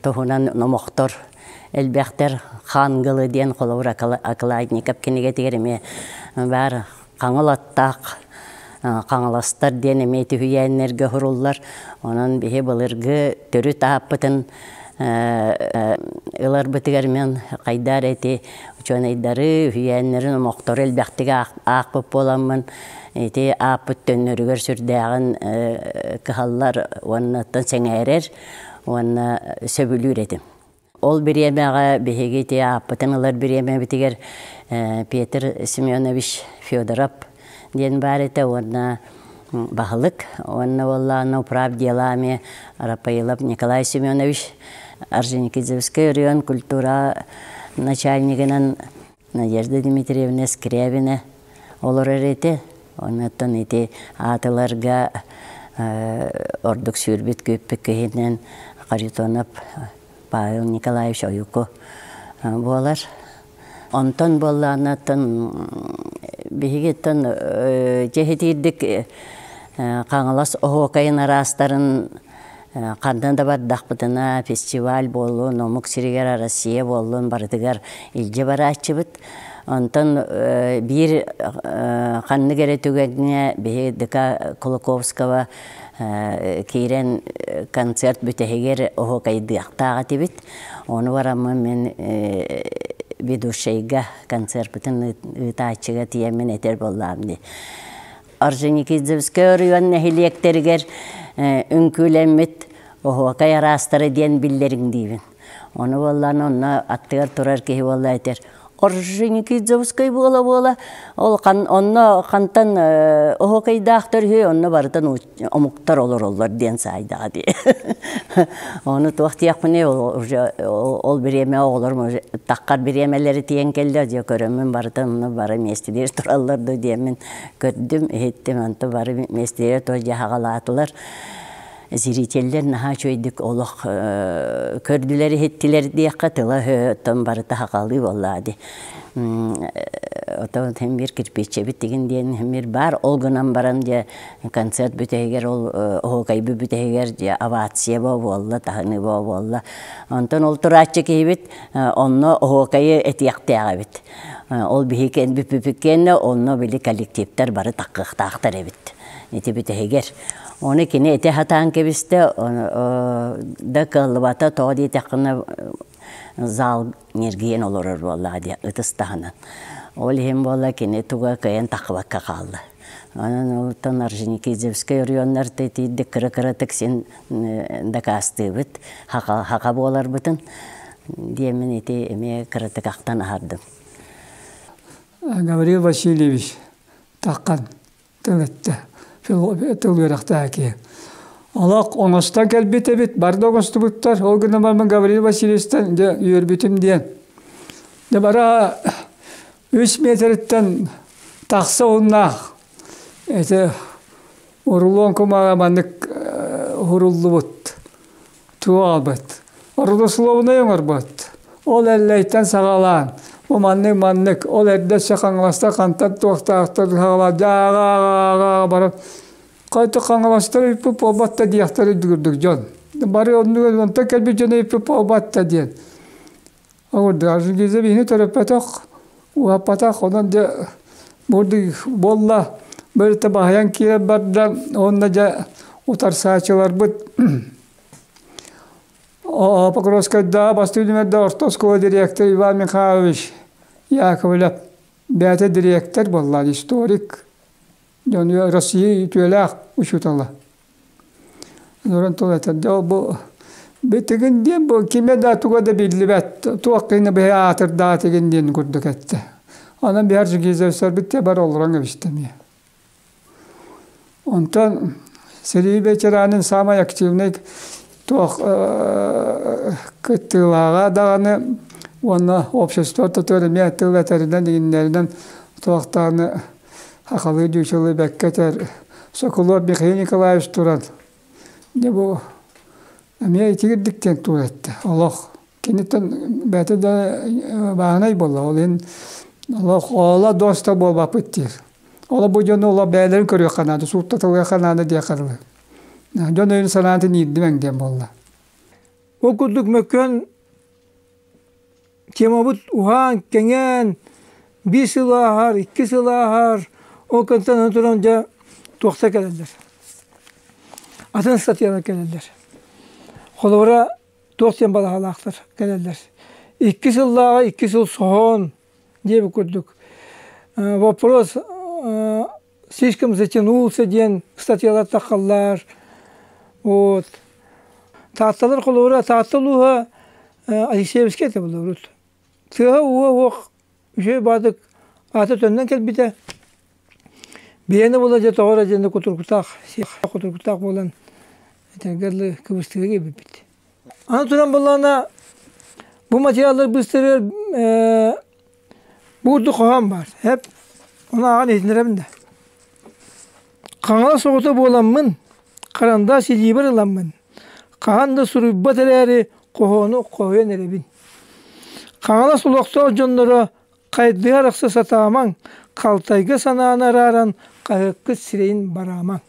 туһунан номохтор элбэхтэр. Хангылы диэн холобур Окладников кинигэтигэр эмиэ баар хаҥыл аттаах хаҥаластар диэн эмиэ түһүйээннэргэ уһуруллар. Онон биһи былыргы төрүт ааппытын ыларбытыгар мен хайдаар эти учуонайдары, үһүйээннэрин омохтору элбэхтик аахпыт буоламмын ити ааппыт төннөрүгэр сүрдээҕин кыһаллар уонна сэҥээрэр уонна сөбүлүүр этим. Ол бириэмэҕэ биһиги ити ааппытын ылар бириэмэбитигэр Петр Семенович Федоров диэн баар этэ уонна баһылык уонна буоллаҕына управ делами Рапаилов Николай Семенович Орджоникидзевскай район культура начальнигынан Надежда Дмитриевна Скрябина олорор этэ. Оннуттан ити аатыларга ордук сүүрбүт күүппүт киһинэн Харитонов Павел Николаевич Ойуку буолар. Онтон буоллаҕынаттан биһигиттэн дьэһитиирдик Хаҥалас оһуокайын араастарын ханна да бардахпытына фестиваль буоллун, омук сиригэр Россия буоллун барытыгар илдьэ барааччыбыт. Онтон биир ханнык эрэ түгэҥҥэ биһи ДК Кулаковского киирэн концерт бүтэһигэр оһуокайдыахтаах этибит. Ону бараммын мин ведущайга концерпытын ыытааччыга тиийэммин этэр буоллаҕым дии. Орджоникидзевскай оройуон нэһилиэктэригэр үҥкүүлэммит оһуокай араастара диэн биллэриҥ диибин. Ону буоллаан онно аттыгар турар киһи буолла этэр Орджоникидзевскай буола-буола ол онно хантан оһуокайдаахтар үһү онно барытын омуктар олороллор диэн саайдаҕа дии. Ону туох диэхпиний ол уже ол бириэмэ оҕолорум уже таххар бириэмэлэри тиийэн кэллэ дьэ көрөммүн барытын онно бары миэстэлиир тураллар дуу диэммин көрдүм иһиттим онто бары миэстэлиир туох дьэ хаҕалаатылар зрителлэр наһаа үчүгэйдик олох көрдүлэр иһиттилэр диэххэ тыла-өһө оттон барыта хахалыы буоллаа дии Отон химбир кирпииччэбит тигин диэн химбир баар ол гынан баран дьэ концерт бүтэһигэр ол оһуокайбыт бүтэһигэр дьэ овация буолла таһыныы буолла онтон ол турааччы киһибит онно оһуокайы этиэхтээх эбит ол биһи бүппүпүт кэннэ онно били коллективтар бары таккыахтаахтар эбит ити бүтэһигэр ону кини этэ сатаан кэбистэ да кыаллыбата тоҕо диэтэххинэ зал ньиргийэн олорор буоллаҕа диэн ытыс таһынан. Ол иһин буолла кини туга кыайан таххыбакка хаалла. Онон олтон Орджоникидзевскай оройуоннар тиийдик кыра-кыратык син дакаастыыбыт, хака буоларбытын диэммин ити эмиэ кыратык ахтан аһардым. Гаврил Васильевич таххан тыл эттэ, тыл үөрэхтээх киһи. Олох оҥостон кэлбит эбит, бары да оҥостубуттар. Ол гынан баран Гаврил Васильевичтан дьэ үөрбүтүм диэн. Дьэ бара үс метриттэн тахса уһуннаах ити урулуон кумаҕа маннык уһуруллубут туолбут. Родословнай оҥорбут. Ол Эллэйтэн саҕалаан, бу маннык маннык, ол эрдэ өссө Хаҥаластар хантан туохтаахтар саҕалаан дьааҕа баран хайта Хаҥаластар ыйыппыт буолбат да диэхтэр үрдүк дьон. Бары оннук онтон кэлбит дьон ыйыппыт буолбат да диэн. Оҥордук. Биһини төрөппөтөх, уһаппатах, онон дьэ бурдук буолла. Бөрүтэ баһыйан киирэн барда, уонна дьэ утарсааччыларбыт Покровскайдааҕы бастыҥ нүмердээх орто оскуола дириэктэр Иван Михайлович Яковлев бэйэтэ дириэктэр буолла, историк, дьон Россия үтүөлээх учуутала. Нуран тыл этэр, дьэ бу битигин диэн бу кимэ да туга да биллибэт, туох кини быһа аатырдаатыгын диэн курдук этте. Онон биһэр Жигизевсэрбит те бар олорон кэбистэ Онтон сэрии ветеранын самай активный туох кыттыылааҕа даҕаны уонна общество ортотугар эмиэ тыл этэринэн иҥиннэринэн туохтааны сахалыы дьүүчэлыы бэккэ этэр Соколов Михаил Николаевич туран дьэ бу эмиэ итигирдик диэн тур этте олох киниттэн бэйэтэ да бааһынай буолла ол иһин олох ола доста буолбаппыт диир Ола бу дьону ола бэйэлэрин көрүөххэ наада, сууттатылыахха наада диэххэ дылы. Дьон өйүн санаатын иирдимэҥ диэн буолла. Ол курдук мөккүөн темабыт уһаан, кэҥээн, биир сыл ааһар, икки сыл ааһар, ол кэнниттэн туран дьэ туохта кэлэллэр. Атын статьялар кэлэллэр. Холобура, туох диэн балаһалаахтар кэлэллэр. Икки сыллааҕы икки сыл соһон, диэбит курдук. Вопрос слишком затянулся диэн статьялар таххаллар. Вот. Таатталар холобура Таатта улууһа Алексеевскай этэ булурут. Тыаһа ууһа уох үчүгэй баадык аата төннөн кэлбитэ. Биэни була дьэ тоҕо эрэ диэн кутургутаах, кутургутаах буолан этэргэ дылы кыбыстыыга киирбиппит. Аны туран буоллаҕына бу материаллар быстарыгар бу курдук хоһоон баар. Эп ону ааҕан иһитиннэрэбин да. Хаҥалас оҕото буоламмын, харандаас илиибэр ыламмын, хаһан да суруйбат эрээри хоһоону хоһуйан эрэбин. Хаҥалас олохтоох дьонноро хайдыһар ахса сатаамаҥ, халтайга санааны арааран хаһыаккыт сирэйин бараамаҥ.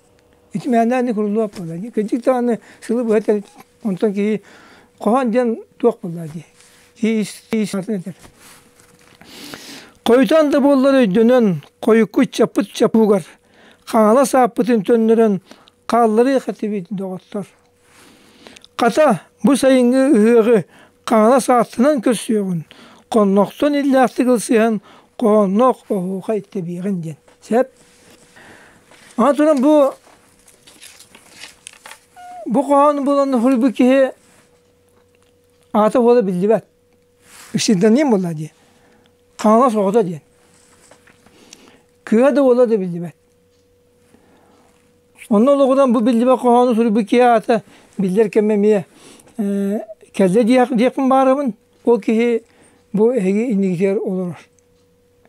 Ити мээнэ куруллубат буолла дии. Кырдьык даҕаны сылы быһа онтон киһи хоһоон диэн туох буолла дии. Киһи ис этэр. Хойутаан да буоллар өйдөнөн, хойукку чаппыт чапугар, хаҥалас ааппытын төннөрөн хаалларыах этибит доҕоттор. Хата, бу сайыҥҥы ыһыаҕы Хаҥалас ааттынан көрсүөҕүн, хоннохтон иллээхтик ылсыһан хоһоонноох оһуохай тэбиэҕин диэн. Сөп. Аны туран бу бу хоһоон булан суруйбут киһи аата буола биллибэт. Псевдоним буолла дии. Хаҥалас оҕото диэн. Кыа да уола да биллибэт. Онно олоҕунан бу биллибэт хоһоону суруйбут киһи аата биллэр кэмэ эмиэ кэллэ диэхпин баарабын. Ол киһи бу эһиги иннигитигэр олорор.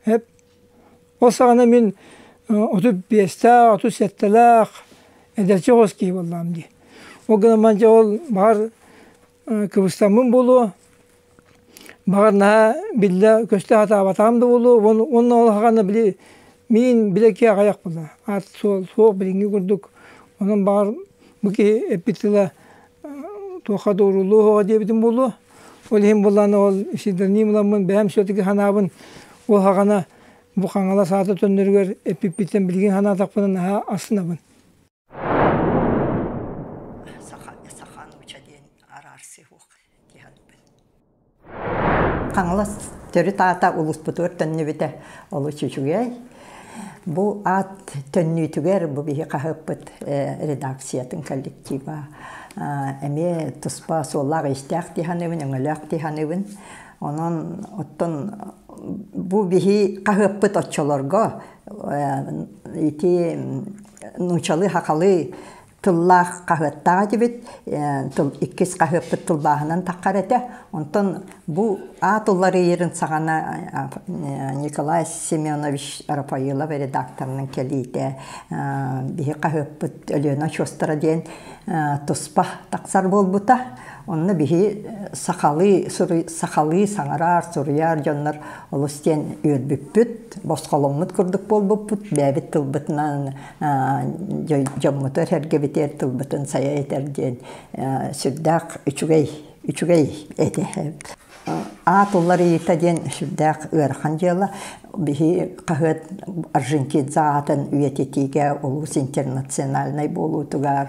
Эп ол саҕана мин 35-тээх, 37-лээх эдэрчи оҕус киһи буоллаҕым дии. Ол гынан баран дьэ ол баҕар кыбыстаммын буолуо, баҕар наһаа биллэ көстө сатаабатаҕым да буолуо уонна ол саҕана били миин билэ киһи аҕыйах буолла аат суол суох билиҥҥи курдук онон баҕар бу киһи эппит тыла туохха да ууруллуо суоҕа диэбитим буолуо ол иһин буоллаҕына ол псевдоним ыламмын бэйэм все-таки санаабын ол саҕана бу Хаҥалас аата төннөрүгэр эппиппиттэн билигин санаатахпына наһаа астынабын. Саха нууча диэн араарсыы суох Хаҥалас төрүт аата улууспутугар төннүбүтэ олус үчүгэй. Бу аат төннүүтүгэр бу биһи хаһыаппыт редакциятын коллектива эмиэ туспа суоллаах-иистээх дии саныыбын, өҥөлөөх дии саныыбын. Онон оттон бу биһи хаһыаппыт оччолорго ити нуучалыы-сахалыы тыллаах хаһыаттаах этибит, тыл иккис хаһыаппыт тылбааһынан таххар этэ. Онтон бу аат уларыйарын саҕана Николай Семенович Рафаилов редакторынан кэлиитэ биһи хаһыаппыт Өлүөнэ очуостара диэн туспа тахсар буолбута. Онно биһи сахалыы сахалыы саҥарар, суруйар дьоннор олус диэн үөрбүппүт, босхоломмут курдук буолбуппут, бэйэбит тылбытынан дьоммутугар эргэбитигэр тылбытын сайа этэр диэн сүрдээх үчүгэй үчүгэй этэ. Аат уларыйыыта диэн сүрдээх ыарахан дьыала. Биһи хаһыат Орджоникидзе аатын үйэтитиигэ улуус интернациональнай буолуутугар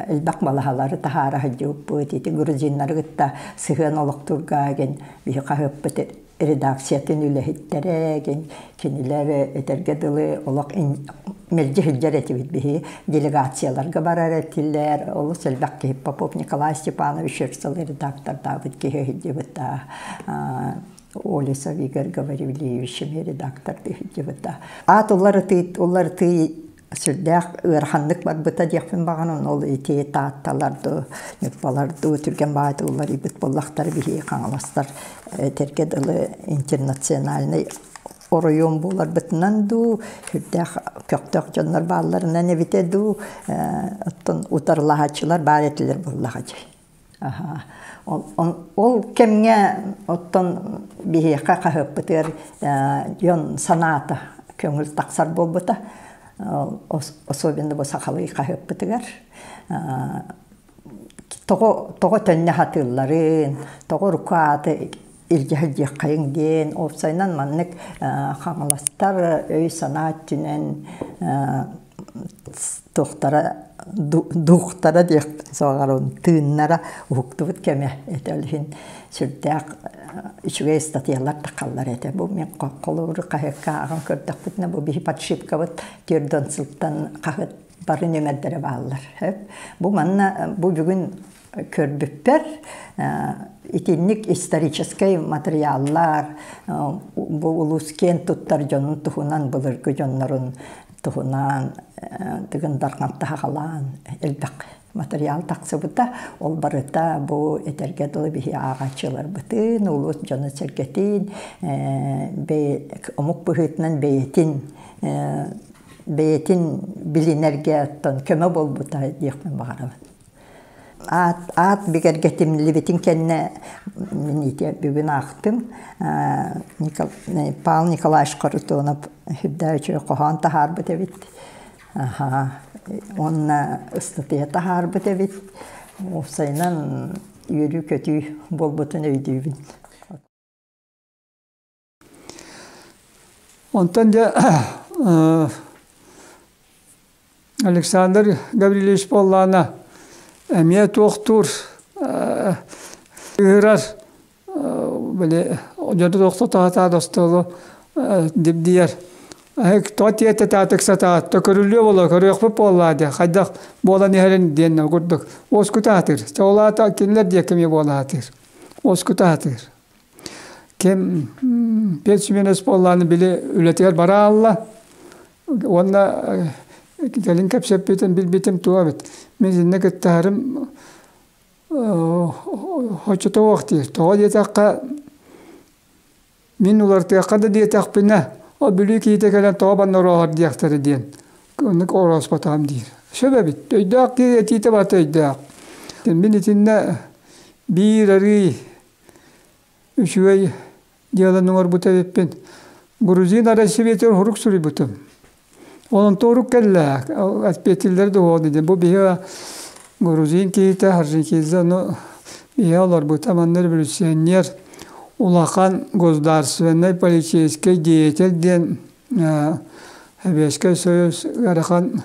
элбэх балаһалары таһаара сылдьыбыппыт. Ити грузиннары кытта сыһыан олохтуурга диэн биһи хаһыаппыт редакциятын үлэһиттэрэ кинилэр этэргэ дылы олох мэлдьи сылдьар этибит биһи делегацияларга барар этилэр олус элбэх киһи Попов Николай Степанович өр редактордаабыт киһи сылдьыбыта Олесов Игорь Гаврильевич эмиэ редактордыы сылдьыбыта аат уларытыы уларытыы сүрдээх ыараханнык барбыта диэхпин баҕарабын. Ол ити таатталар дуу, ньурбалар дуу түргэн баайы уларыйбыт буоллахтар биһиги хаҥаластар этэргэ дылы интернациональнай оройуон буоларбытынан дуу, сүрдээх көхтөөх дьоннор баалларынан эбитэ дуу, оттон утарылаһааччылар баар этилэр буоллаҕа дии. Ол кэмҥэ оттон биһиэхэ хаһыаппытыгар дьон санаата көҥүл тахсар буолбута. Особенно бу сахалыы хаһыаппытыгар. Тоҕо тоҕо төннө сатыылларын, тоҕо урукку ааты илдьэ сылдьыаххайыҥ диэн уопсайынан маннык хаҥаластар өй-санаа өттүнэн туохтара дуухтара диэхпин суоҕар тыыннара уһуктубут кэмэ этэ ол иһин сүрдээх үчүгэй ыстатыйалар тахаллар этэ бу мин холобуру хаһыакка ааҕан көрдөхпүтүнэ бу биһи подшипкабыт түөрт сылтан хаһыат бары нүөмэрдэрэ бааллар бу манна бу бүгүн көрбүппэр итинник историческай матырыйааллар бу улуус киэн туттар дьонун туһунан былыргы дьоннорун туһунан Тыгын Дархан таһаҕалаан элбэх матырыйаал тахсыбыта. Ол барыта бу этэргэ дылы биһи ааҕааччыларбытын, улуус дьоно-сэргэтин омук быһыытынан бэйэтин бэйэтин билинэргэ оттон көмө буолбута диэхпин баҕарабын. Аат, аат бигэргэтиллибитин кэннэ мин ити бүгүн аахтым. Павел Николаевич Харитонов сүрдээх үчүгэй хоһоон таһаарбыт эбит. Уонна ыстатыйа таһаарбыт эбит. Уопсайынан үөрүү-көтүү буолбутун өйдүүбүн. Онтон дьэ Александр Гаврильевич буоллаҕына эмиэ туохтуур ыырар били дьону тохтото сатаан остуолу дибдийэр тоҕо тиэтэ сатаат көрүллүө буолуо көрүөхпүт буоллаа диэн хайдах буолан иһэрин диэн курдук уоскута сатыыр ол аата кинилэр диэки эмиэ буола сатыыр уоскута сатыыр Ким пенсионер буоллаҕына били үлэтигэр бара аалла уонна кэлин кэпсэппитин билбитим туох эбит. Мин итиннэ кыттыһарым оччотоох диир. Тоҕо диэтэххэ мин уларытыахха да диэтэхпинэ ол Бүлүү киһитэ кэлэн тоҕо банна орооһор диэхтэрэ диэн оннук орооспотоҕум диир. Сөп эбит. Өйдөөх киһи этиитэ барыта өйдөөх. Мин итиннэ биир арыый үчүгэй дьыаланы оҥорбут эбиппин. Грузин Россиятыгар сурук суруйбутум. Онон торук кэллэ, ответиллэр да уону диэн. Бу биһи грузин киһитэ Харжикидзе, ну, биһи олорбута манна революционер, улахан государственный полицейский деятель диэн Советский Союз ыарахан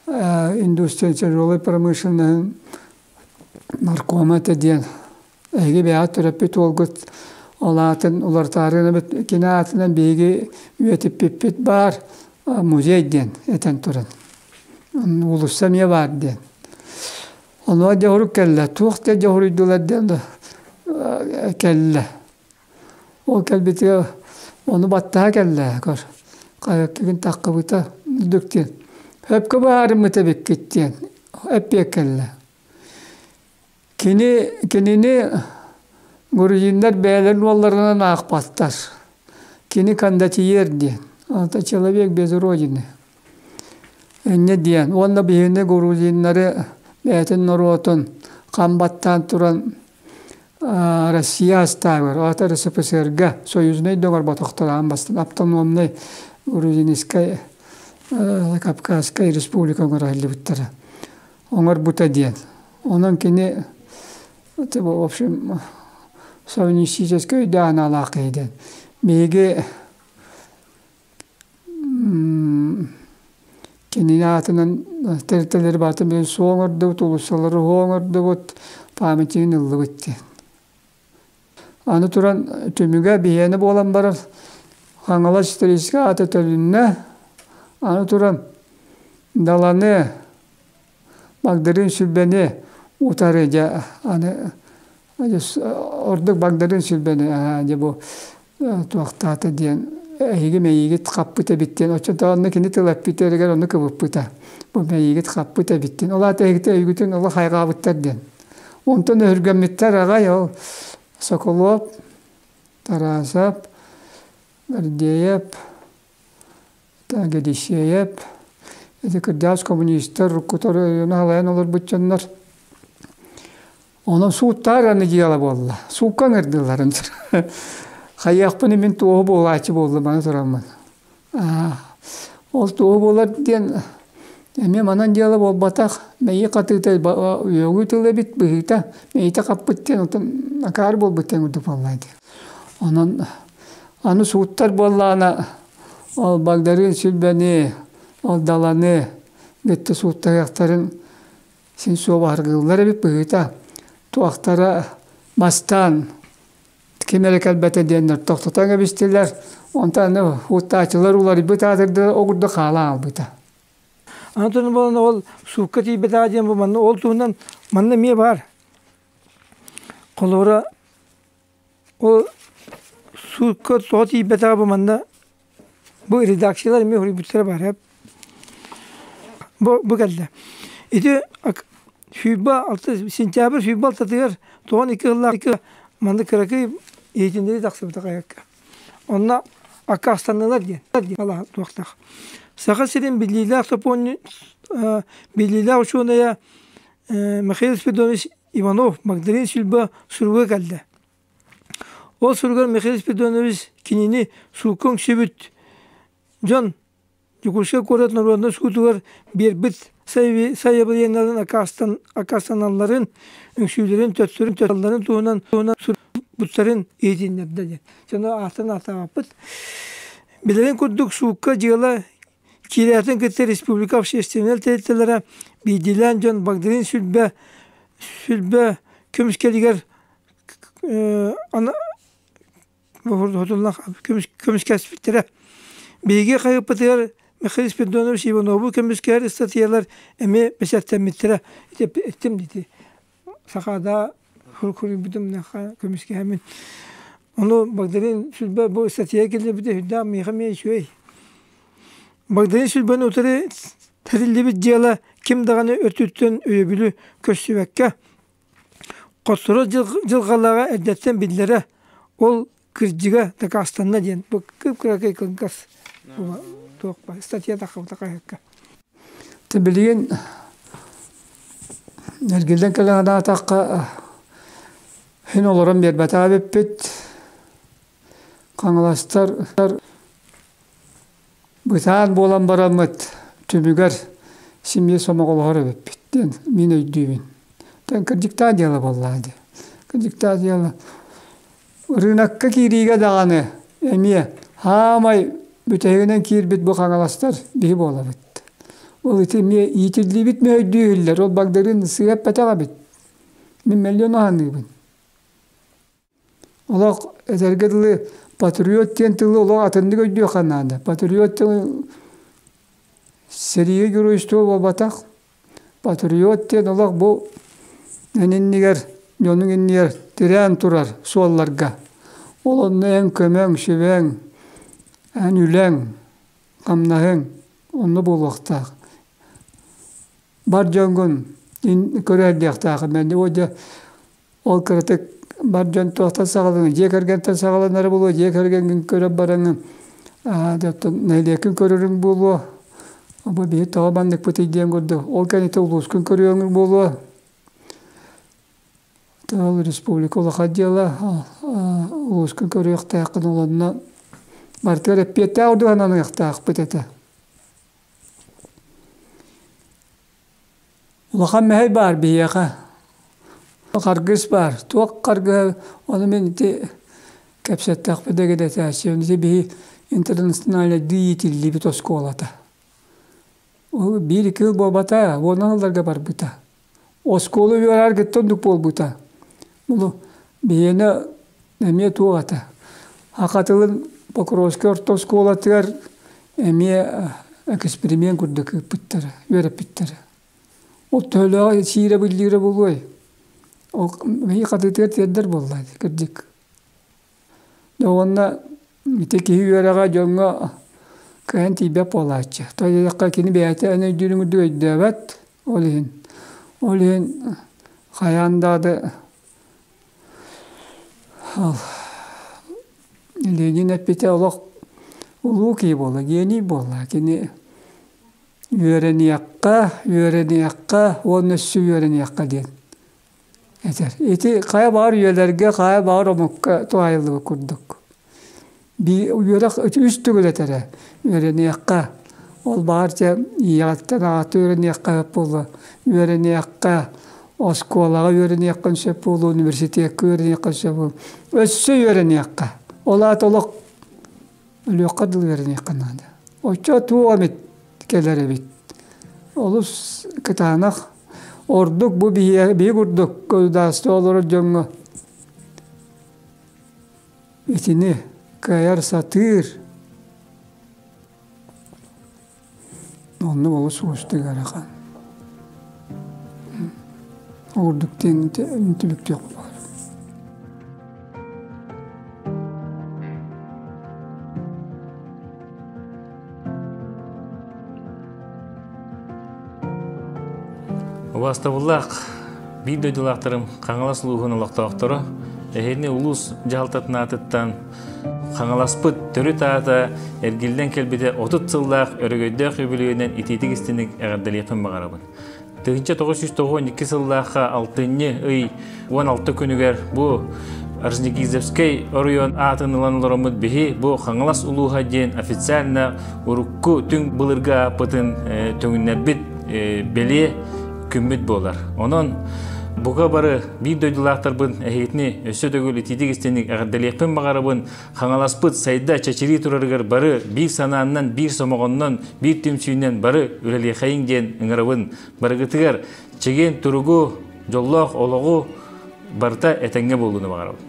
индустрия тяжелой промышленноһын наркома этэ диэн эһиги бэйэҕит төрөппүт уолгут Ол аатын уларытаары кини аатынан биһиги үйэтиппиппит баар музей диэн этэн туран. Уулусса эмиэ баар диэн. Онуоха дьоһурук кэллэ. Туох да дьоһуруйдулар диэн да кэллэ. Ол кэлбитигэр ону баттаһа кэллэ көр. Хайаккыгын таххыбыта үрдүк диэн. Өпкө баарыммыт эбиккит диэн эппиэт кэллэ. Кини кинини грузиннар бэйэлэрин уолларынан аахпаттар. Кини кондотьер диэн. Это человек без родины. Инньэ диэн. Уонна биһини грузиннары бэйэтин норуотун хам баттаан туран Россия астаабар, аата РСФСР-га союзнай доҕорботохтор аан бастан автономнай Грузинскай Кавказскай республика оҥоро Оҥорбута диэн. Онон кини в общем шовинистическай өйдөөх-санаалаах киһи диэн. Биһиги кинини аатынан тэрилтэлэри барытын билэн суох оҥордубут, уулуссалары суох оҥордубут, памятнигын ыллыбыт диэн. Аны туран түмүгэ биһиэнэ буолан барар Хаҥалас историческай аата төлүннэ. Аны туран Даланы Багдарыын Сүлбэни утары дьэ аны ордук Багдарыын Сүлбэни дьэ бу туохтаата диэн эһиги мэйиигит хаппыт эбит диэн оччотооҕу онно кини тыл эппитэригэр ону кыбыппыта бу мэйиигит хаппыт эбит диэн ол аата эһигитэ өйгүтүн олох хайҕаабыттар диэн онтон өһүргэммиттэр аҕай ол Соколов Тарасов Гордеев Гэдишеев ити кырдьаҕас коммунистар уруккутар халайан олорбут дьоннор онон сууттаар аны дьыала буолла суукка ыҥырдылар хайыахпын мин туоһу буолааччы буоллум аны тураммын ол туоһу буолар диэн эмиэ манан дьыала буолбатах мэйии хатыыта үөҕүү тыл эбит быһыыта мэйиитэ хаппыт диэн оттон акаары буолбут диэн курдук буолла дии онон аны сууттар буоллаҕына Ол Багдарыын Сүлбэни, ол Даланы бүттэ сууттаһыахтарын син суобаһыргыыллар эбит быһыыта. Туохтара бастаан ким эрэ кэлбэтэ диэннэр тохтотон кэбистилэр. Онтон аны ууттааччылар уларыйбыт аатырдылар, ол курдук хаалан хаалбыта. Антон буолан ол суукка тиийбэтэҕэ диэн бу манна ол туһунан манна эмиэ баар. Холобура Ол суукка тоҕо тиийбэтэҕэ бу манна бу редакциялар эмиэ суруйбуттара баар бу бу кэллэ. Ити сүүрбэ алта сентябрь сүүрбэ алтатыгар тоҕон икки сыллаах манна кыракый иһитиннэрии тахсыбыта хаһыакка. Онно аккаастаннылар диэн туохтаах. Саха сирин биллиилээх сопуон биллиилээх учуонайа Михаил Спиридонович Иванов Магдалина Сүлбэ суруга кэллэ. Ол суругар Михаил Спиридонович кинини суукка үҥсүбүт дьон Дьокуускай куорат норуодунай суутугар биэрбит сайабылыанньаларын аккаастаналларын, үҥсүүлэрин төттөрүн туһунан туһунан суруйбуттарын иһитиннэрдэ диэн. Дьоно ааттан ааттаабаппыт. Билэрин курдук суукка дьыала Киирээтин кытта республика общественнай тэрилтэлэрэ биирдиилээн дьон Багдарыын Сүлбэ Сүлбэ көмүскэлигэр көмүскэспиттэрэ. Биһиги хаһыаппытыгар Михаил Спиридонович Иванову көмүскэһэр ыстатыйалар эмиэ бэчээттэммиттэрэ. Эттим дии. Сахада суруйбутум көмүскэһэммин. Ону Багдарыын Сүлбэ бу ыстатыйа киллэрбитэ сүрдээх миэхэ эмиэ үчүгэй. Багдарыын Сүлбэни утары тэриллибит дьыала ким даҕаны өттүттэн өйөбүлү көрсүбэккэ, хотторор дьылҕалааҕа эрдэттэн биллэрэ, ол кырдьыга дакаастанна диэн бу кып-кыракый кылгас туох статья таххыбыта хаһыакка. Билигин эргиллэн кэлэн анаатахха син олорон биэрбэтэх эбиппит. Хаҥаластар бытаан буолан бараммыт түмүгэр семья сомоҕолоһор эбиппит диэн мин өйдүүбүн. Кырдьыктаах дьыала буоллаҕа дии. Кырдьыктаах дьыала. Ырыынакка киириигэ даҕаны эмиэ хаамай бүтэһигинэн киирбит бу хаҥаластар биһи буолабыт. Ол ити эмиэ иитиллибит мөйдүүһүллэр, ол Багдарыын сыа эппэтэх эбит. Мин мөлүйүөн аһаныыбын. Олох этэргэ дылы патриот диэн тылы олох атыннык өйдүөххэ наада. Патриот тылы сэриигэ геройство буолбатах. Патриот диэн олох бу эн иннигэр, дьонуҥ иннигэр тирээн турар суолларга. Ол онно эн көмөҥ, сүбэҥ, эн үлэҥ, хамнаһыҥ онно буолуохтаах. Бар дьоҥҥун көрө сылдьыахтааххын. Ол кыратык бар дьон туохтан саҕаланар, дьиэ кэргэнтэн саҕаланара буолуо, дьиэ кэргэҥҥин көрө бараҥҥын, нэһилиэккин көрөрүҥ буолуо, бу биһи тоҕо манныкпытый диэн курдук, ол кэнниттэн улуускун көрүөҥ буолуо. Ол республика улахан дьыала, улуускун көрүөхтээххин, ол онно барытыгар эппиэттээх ордук ананыахтаахпыт этэ. Улахан мэһэй баар биһиэхэ. Харгыс баар. Туох харгыһа, ону мин ити кэпсэттэхпит дэгидэтээччи. Ити биһи интернациональнайдыы иитиллибит оскуолата. Ол биир-икки ыл буолбата, уонан ылларга барбыта. Оскуола үөрэр кытта оннук буолбута. Бу биһиэнэ эмиэ туох этэ. Хахатылын Покровскай орто оскуолатыгар эмиэ эксперимент курдук ыыппыттара, үөрэппиттэрэ. Ол төһөлөөх сиирэ биллиирэ буолуой? Ол биһи хатыытыгар тиэрдэр буолла кырдьык. Уонна ити киһи үөрэҕэ дьоҥҥо кыайан тиийбэт буолааччы. Тоҕо диэтэххэ кини бэйэтэ эн өйдүүрүн курдук өйдөөбөт. Ол иһин ол иһин хайаан даҕаны ол Ленин эппитэ олох улуу киһи буолла, гений буолла. Кини үөрэниэххэ, үөрэниэххэ уонна өссө үөрэниэххэ диэн этэр. Ити хайа баҕар үйэлэргэ, хайа баҕар омукка туһаайыллыбыт курдук. Үөрэх үс төгүл этэрэ үөрэниэххэ. Ол баҕар дьэ ийэҕиттэн аҕаттан үөрэниэххэ сөп буолуо. Үөрэниэххэ, оскуолаҕа үөрэниэххин сөп буолуо, университекка үөрэниэххин сөп буолуо. Өссө үөрэниэххэ. Ол аата олох өлүөххэ дылы үөрэниэххэ наада. Оччо туох эмит кэлэр эбит. Олус кытаанах. Ордук бу биһиги курдук государство олорор дьоҥҥо итини кыайар сатыыр. Оннук олус уустук ыарахан. Ордук диэн түбүктүөх баар. Убаастабыллаах биир дойдулаахтарым Хаҥалас улууһун олохтоохторо, эһигини улуус дьаһалтатын аатыттан Хаҥаласпыт төрүт аата эргиллэн кэлбитэ 30 сыллаах өрөгөйдөөх үбүлүөйүнэн итиитик истиник эҕэрдэлиэхпин баҕарабын. 1992 сыллаахха алтынньы ый 16 күнүгэр бу Орджоникидзевскэй оройуон аатын ылан олороммут биһи бу Хаҥалас улууһа диэн официально урукку түҥ былыргы ааппытын төҥүннэрбит бэлиэ күммүт буолар. Онон бука бары биир дойдулаахтарбын эһигитини өссө төгүл итиитик истиник эҕэрдэлиэхпин баҕарабын. Хаҥаласпыт сайда чэчирии турарыгар бары биир санааннан, биир сомоҕоннон, биир түмсүүнэн бары үлэлиэхэйиҥ диэн ыҥырабын. Барыгытыгар чэгиэн туругу, дьоллоох олоҕу барыта этэҥҥэ буолууну баҕарабын.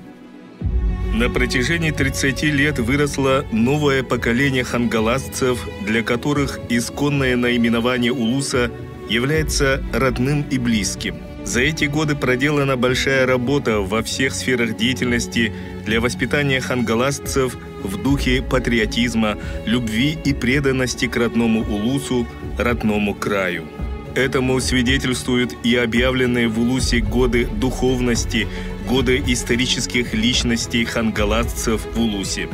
На протяжении 30 лет выросло новое поколение хангаласцев, для которых исконное наименование Улуса является родным и близким. За эти годы проделана большая работа во всех сферах деятельности для воспитания хангаласцев в духе патриотизма, любви и преданности к родному Улусу, родному краю. Этому свидетельствуют и объявленные в Улусе годы духовности, годы исторических личностей хангаласцев в Улусе.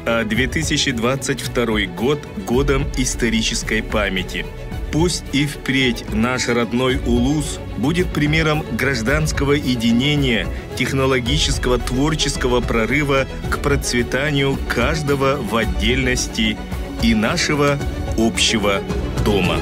А 2022 год – годом исторической памяти. Пусть и впредь наш родной Улус будет примером гражданского единения, технологического творческого прорыва к процветанию каждого в отдельности и нашего общего дома.